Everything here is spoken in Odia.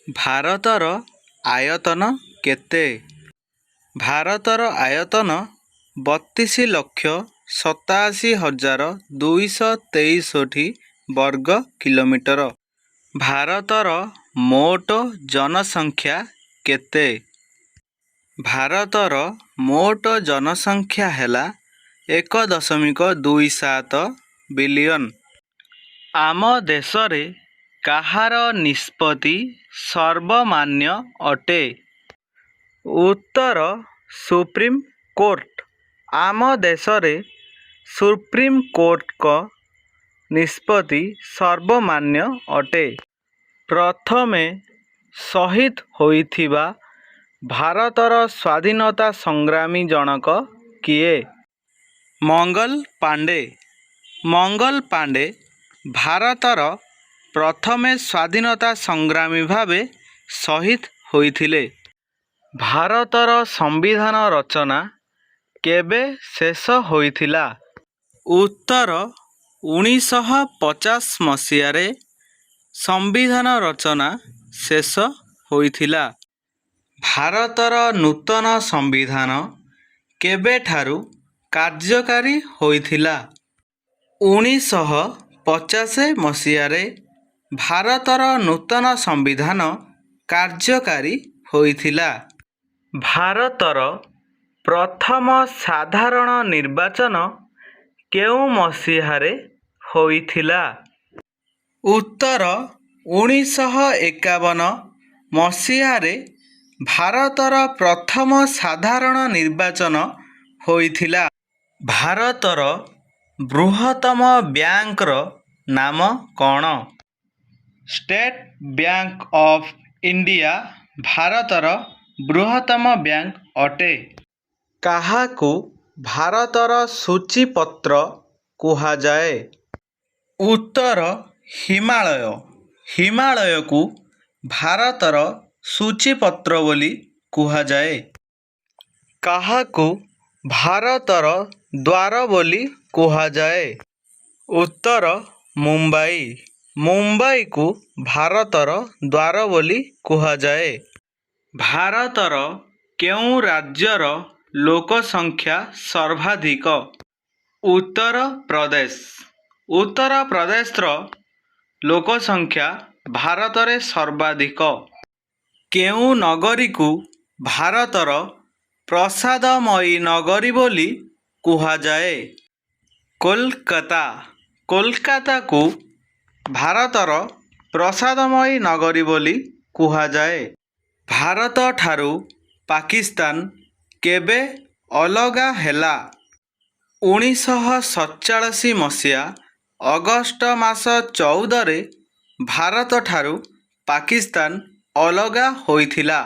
ଭାରତର ଆୟତନ କେତେ? ଭାରତର ଆୟତନ 32,87,263 ବର୍ଗ କିଲୋମିଟର। ଭାରତର ମୋଟ ଜନସଂଖ୍ୟା କେତେ? ଭାରତର ମୋଟ ଜନସଂଖ୍ୟା ହେଲା 1.27 ବିଲିୟନ। ଆମ ଦେଶରେ କାହାର ନିଷ୍ପତ୍ତି ସର୍ବମାନ୍ୟ ଅଟେ? ଉତ୍ତର ସୁପ୍ରିମକୋର୍ଟ। ଆମ ଦେଶରେ ସୁପ୍ରିମକୋର୍ଟଙ୍କ ନିଷ୍ପତ୍ତି ସର୍ବମାନ୍ୟ ଅଟେ। ପ୍ରଥମେ ସହିଦ ହୋଇଥିବା ଭାରତର ସ୍ୱାଧୀନତା ସଂଗ୍ରାମୀ ଜଣକ କିଏ? ମଙ୍ଗଲ ପାଣ୍ଡେ। ମଙ୍ଗଲ ପାଣ୍ଡେ ଭାରତର ପ୍ରଥମେ ସ୍ୱାଧୀନତା ସଂଗ୍ରାମୀ ଭାବେ ସହିଦ ହୋଇଥିଲେ। ଭାରତର ସମ୍ବିଧାନ ରଚନା କେବେ ଶେଷ ହୋଇଥିଲା? ଉତ୍ତର 1950 ମସିହାରେ ସମ୍ବିଧାନ ରଚନା ଶେଷ ହୋଇଥିଲା। ଭାରତର ନୂତନ ସମ୍ବିଧାନ କେବେଠାରୁ କାର୍ଯ୍ୟକାରୀ ହୋଇଥିଲା? 1950 ମସିହାରେ ଭାରତର ନୂତନ ସମ୍ବିଧାନ କାର୍ଯ୍ୟକାରୀ ହୋଇଥିଲା। ଭାରତର ପ୍ରଥମ ସାଧାରଣ ନିର୍ବାଚନ କେଉଁ ମସିହାରେ ହୋଇଥିଲା? ଉତ୍ତର 1951 ମସିହାରେ ଭାରତର ପ୍ରଥମ ସାଧାରଣ ନିର୍ବାଚନ ହୋଇଥିଲା। ଭାରତର ବୃହତ୍ତମ ବ୍ୟାଙ୍କର ନାମ କ'ଣ? ଷ୍ଟେଟ୍ ବ୍ୟାଙ୍କ ଅଫ୍ ଇଣ୍ଡିଆ ଭାରତର ବୃହତ୍ତମ ବ୍ୟାଙ୍କ ଅଟେ। କାହାକୁ ଭାରତର ସୂଚୀପତ୍ର କୁହାଯାଏ? ଉତ୍ତର ହିମାଳୟ। ହିମାଳୟକୁ ଭାରତର ସୂଚୀପତ୍ର ବୋଲି କୁହାଯାଏ। କାହାକୁ ଭାରତର ଦ୍ୱାର ବୋଲି କୁହାଯାଏ? ଉତ୍ତର ମୁମ୍ବାଇ। ମୁମ୍ବାଇକୁ ଭାରତର ଦ୍ୱାର ବୋଲି କୁହାଯାଏ। ଭାରତର କେଉଁ ରାଜ୍ୟର ଲୋକସଂଖ୍ୟା ସର୍ବାଧିକ? ଉତ୍ତରପ୍ରଦେଶ। ଉତ୍ତରପ୍ରଦେଶର ଲୋକସଂଖ୍ୟା ଭାରତରେ ସର୍ବାଧିକ। କେଉଁ ନଗରୀକୁ ଭାରତର ପ୍ରସାଦମୟୀ ନଗରୀ ବୋଲି କୁହାଯାଏ? କୋଲକାତା। କୋଲକାତାକୁ ଭାରତର ପ୍ରସାଦମୟୀ ନଗରୀ ବୋଲି କୁହାଯାଏ। ଭାରତଠାରୁ ପାକିସ୍ତାନ କେବେ ଅଲଗା ହେଲା? 1947 ମସିହା ଅଗଷ୍ଟ ମାସ 14ରେ ଭାରତଠାରୁ ପାକିସ୍ତାନ ଅଲଗା ହୋଇଥିଲା।